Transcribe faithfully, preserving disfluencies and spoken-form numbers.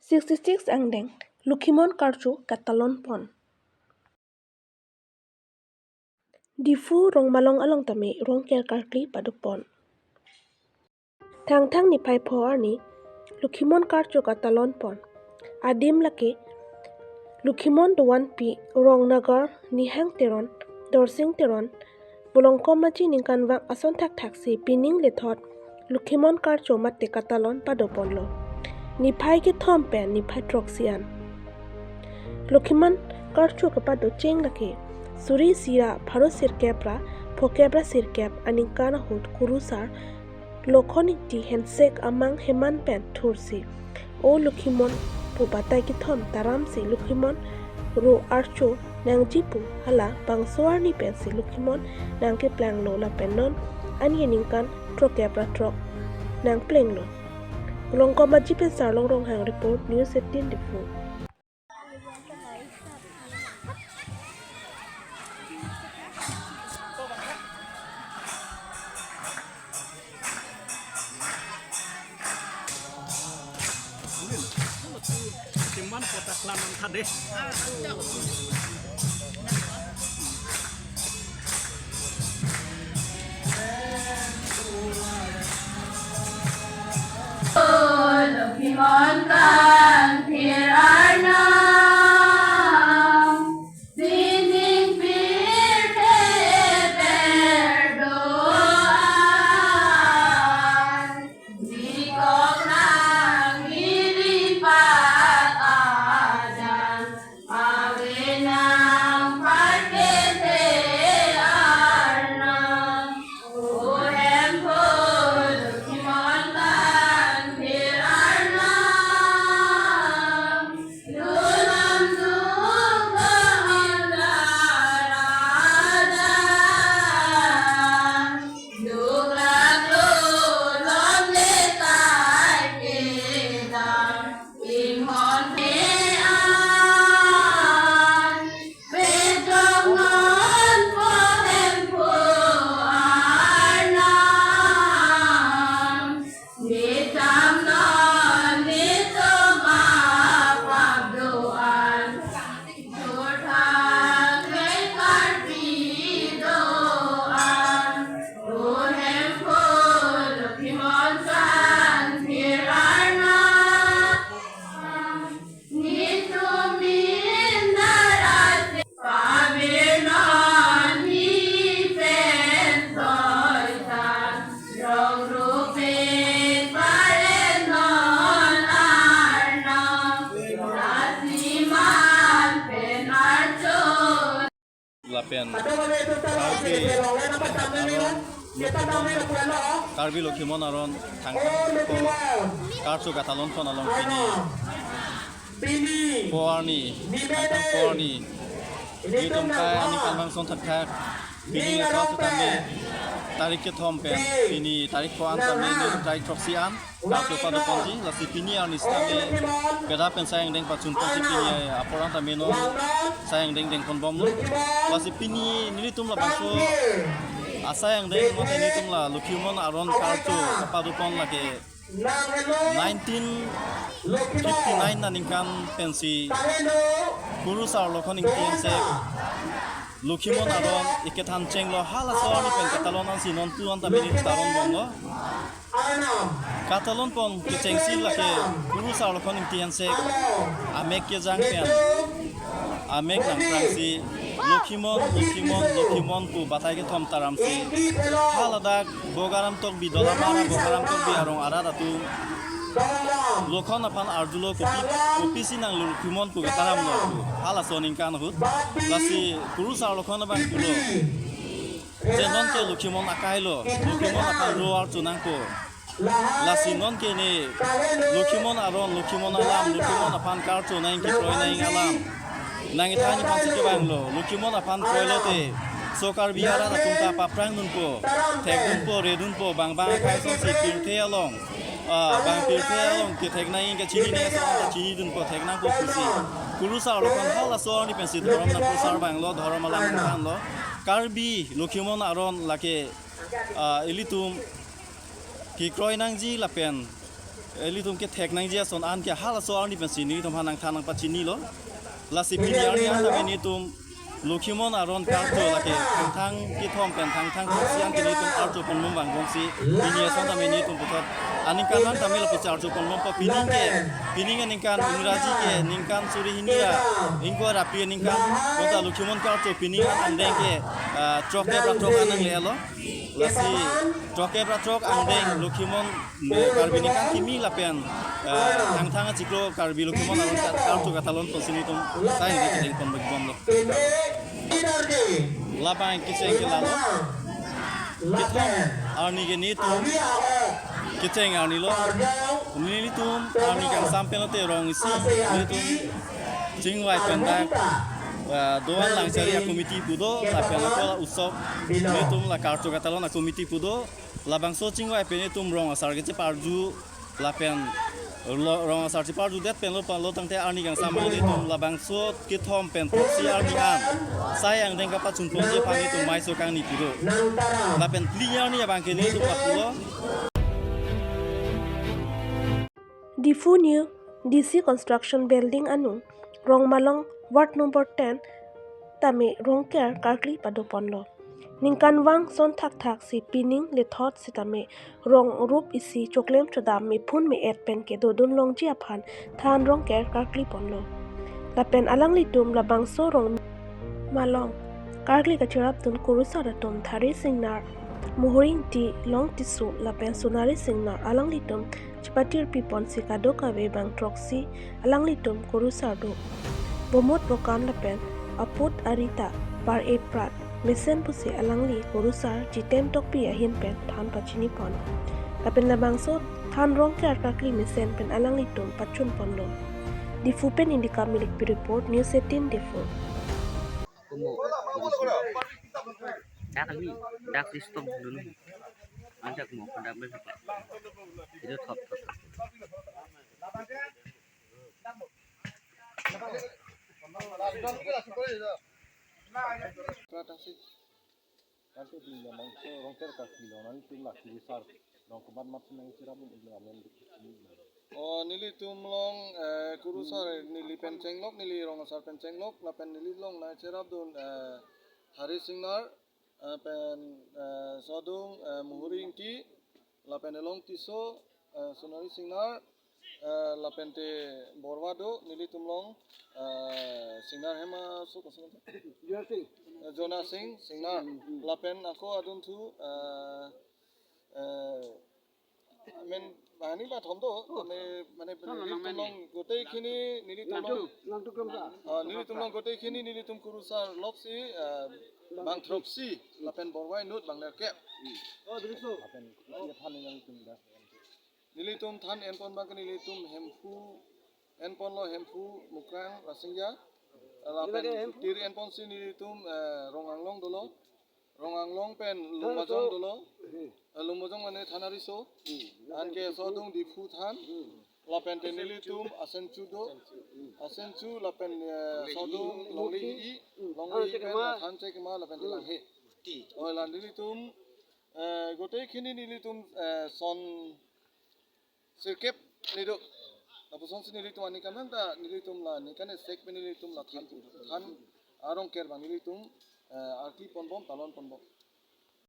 Sixty-six angdeng Lokhimon karcho katalon pon. Diphu Rongmalong along tame Rongker karkli padopon. Thangthang niphai pho arni Lokhimon karcho katalon pon. Adim lake Lokhimon dovan pi Rongnagar Nihang Teron, Dorsing Teron, Volongkom Aji ningkanvang ason thakthaksi pining lethot Lokhimon karcho mate katalon padoponlo. Niphai kethom pen niphai throksi an. Lokhimon karcho kapado cheng lake suri isi ra pharo sirkep ra phokep ra sirkep aningkan ahut kurusar Lokhon Ingti hensek amang heman pen thursi, O Lokhimon pu batai kethom taramsi Lokhimon ro archo nangji pu hala bangso arni pensi Lokhimon nangkeplanglo lapen non ani ningkan throkkep ra throk nangplenglo. Volongkom Aji pen Sarlong Ronghang report, News eighteen Diphu. Simpan kotak laman tadi. Lokhimon kan thir arnam, sining pirthe per do-an, dikok nang iri pat ajan, ave nang parke the arnam. O Hemphu Lokhimon kan thir arnam, dunam dukha andar adan, dukrak lolong le kai kedam, inghon the-an, pejok non po Hemphu arnam, nitam non nitum apap do-an, thurthak le karpi do-an, O Hemphu Lokhimon kan thir arnam. Nitum indar ate pabir non hi pen toitan, rong rupe pare non arnam, lasi man pen archo. Lapen Karbi aron Karbi Lokhimon aron thangthang pho karcho katalon pon along pini pho arni, thangthang pho arni, nitum kai aningkanvang ason thakthak pining lethot tame tarik kethom pen pini tarik pho an tame nitum tarik throksi an karcho padoponji, lasi pini arni sitame kedap pen asai angdeng pachun ponsi pini apor an tame non asai angdeng dengponbomlo. Lasi pini nelitum labangso asai angdeng mate nelitum la Lokhimon aron karcho padopon lake nineteen fifty-nine aningkan pensi kurusar Lokhon Ingti hensek Lokhimon aron ikethan chenglo, halaso arni pen katalon ansi non tu an tame nelitum taronbomlo. Katalon pon kechengsi lake kurusar Lokhon Ingti hensek amek kejang pen amek nangprangsi Lokhimon, Lokhimon, Lokhimon pu batai kethom taramsi haladak Bogaram Tokbi, Dolamara Bogaram Tokbi arong arat atum Lokhon aphan arjulo, kopi, kopisi nang Lokhimon pu ketaramlo pu halaso aningkan ahut. Lasi kurusar Lokhon abang pulo, je nonke Lokhimon akai lo, Lokhimon aphan ro archo nangpo. Lasi nonke ne Lokhimon aron, Lokhimon alam, Lokhimon aphan karcho nang kekroi nang alam nangkethan aphansi kevanglo. Lokhimon aphan kroilote so Karbi arat atum ta paphrang dunpo, thek dunpo, re dunpo, bang bang akai asonsi pirthe along, ah, bang pirthe along kethek nang kachini nang ason ta chini dunpo, thek nangpo pusi kurusar Lokhon halaso arni pensi dhorom nangprosar vanglo, dhorom alam nangthanlo. Karbi Lokhimon aron lake, ah, ilitum kekroi nangji lapen Ilitum kethek nangji ason an ke halaso arni pensi nelitum aphan nangthan nangpachinilo. Lasi pini arni an tame nelitum Lokhimon aron karcho lake Thangthang kethom pen Thangthang throksi an ke nelitum archo ponbom vangbomsi pini ason tame nelitum puthot aningkan an tame lapusi archo ponbompo. Pining ke, pining aningkan Ingraji ke ningkan suri hini ra ingkoi ra phli aningkan bonta Lokhimon karcho pining an angdeng ke, ah, throkkep ra throk an nanglelo. Lasi throkkep ra throk angdeng Lokhimon, eh, Karbi ningkan kimi lapen, eh, Thangthang achiklo Karbi Lokhimon aron ka-, karcho katalon ponsi nelitum sai neli kedeng ponbomlo. Labang kecheng ke lalo. Kethom arni ke nelitum kecheng arnilo. Nelitum arni kangsam pen lote rong isi nelitum chingvai pen dak, eh, do-an langchari a-committee pu do, lapen ako la utsov nelitum la karcho katalon a-committee pu do. Labangso chingvai pen nelitum rong asar kecheparju lapen lo-, rong asar cheparjudet pen lo palo tangte arni kangsam nelitum labangso kethom pen throksi arni an sai angdeng kapachun ponji aphan nelitum maiso kangni pu do. Lapen phli arni abang ke nelitum lapulo. Diphu New D C Construction Building anung Rongmalong Ward number ten tame rongker karkli padoponlo. Ningkanvang son thakthak si pining lethot sitame rong rup isi choklem chodam mephun me-et pen kedodun longji aphan than rongker karkli ponlo. Lapen alanglitum labangso Rongmalong karkli kacherapdun kurusar atum Thari Singnar, Muhuri Ingti, Long Tisso lapen Sonari Singnar alanglitum chepatirpi ponsi kadokave bang throksi alanglitum kurusar do. Bomot bokan lapen aput ari ta par-e prat mesen pusi alangli kurusar Jiten Tokbi ahin pen than pachini pon. Lapen labangso than rongker karkli mesen pen alanglitum pachun ponlo. Diphu pen Indika Milikpi report, News eighteen Diphu. Kumo. Dak ni, dak sistem dulu. Anjak mo, dak ber. Itu top, top. Pratasi. Nanti di yang bangso rongker karkli lo, nanti tim laki besar. Rong kemat mat senang cherapdun ilo amen di sini. Oh, nelitum along, eh, kurusar neli pen chenglok, neli rong asar pen chenglok, lapen neli along nangcherapdun, eh, Thari Singnar, eh, pen, eh, sodung, eh, Muhuri Ingti, lapen Long Tisso, eh, Sonari Singnar, eh, lapen te Borwa do, nelitum along, eh, Singnar hem aso koson? Jona Singh. Eh, Jona Singh, Singnar. Hmm, hmm. Lapen ako adunthu, eh, eh, men, bahani bathom do, mane, mane, nelitum along gotei khini, nelitum along, langtu kram sa. Ah, nelitum along gotei khini, nelitum kurusar loksi, eh, bang throksi, lapen Borwa inut bang nerkep. Oh, begitu. Lapen, iya than yang tum dah. Nelitum than enpon abang ke nelitum Hemphu, enponlo Hemphu, Mukrang, Rasingja. Lapen tir enponsi nelitum, eh, Rong Anglong dolo. Rong Anglong pen Lumbajong dolo. Eh, Lumbajong mane Thanari so. Anke sodung Diphu than. Lapen te nelitum Asenchu do. Asenchu lapen, eh, sodung Longlehi. Longlehi pen than chekma lapen te Langhe. Oh, la nelitum, eh, gotei khini nelitum, eh, son sirkep ni do. Lapusonsi nelitum aningkan ta nelitum la ningkan esek pen nelitum la than, than arongker abang nelitum, eh, arki ponbom, talon ponbom.